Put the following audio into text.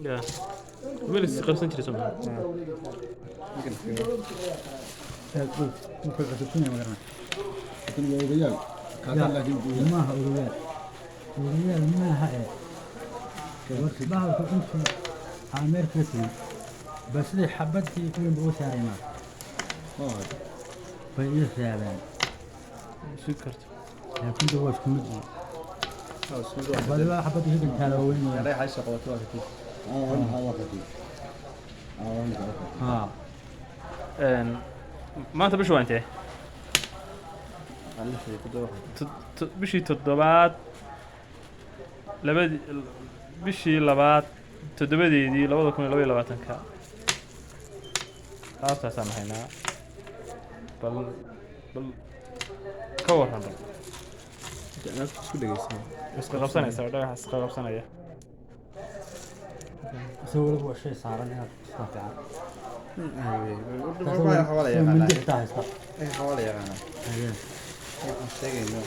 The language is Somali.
Ya meel is qabsan jiray soo maha? Ninkan fiiro. Wuu kala cusubsan yahay, ma garanay. Kan waa ogayaal kaataan, laakiin buuya. Maaha ogayaal, ogayaal maaha ee warka bahalka intuu aan meel kaga tegin ba siday xabadii weynba u saareen bay ii reebeen. Sugi karto. Laakiin de waa isku mid uun. Badiba xabadii higantaala waa weyn weeyaan. Dhagaxa isha qabato waa katiif. Waa katiif. Haa. Maanta bishu waa intee? Waa 6 iyo 7. Bishii toddobaad labadi, bishii labaad 7-deedii 2022-ka alaabtaasaan haynaa. Bal ka warran bal. Alaabta isku dhegeysan. Iska qabsanaysa dhagaxa, iska qabsanaya. Isagoo weliba waa shay saaran inaad iskaa fiican. Waa la Mindi yaqaanaa. xitaa haysta. Dhagaxa waa la yaqaanaa. Haye. Waxaan sheegayno.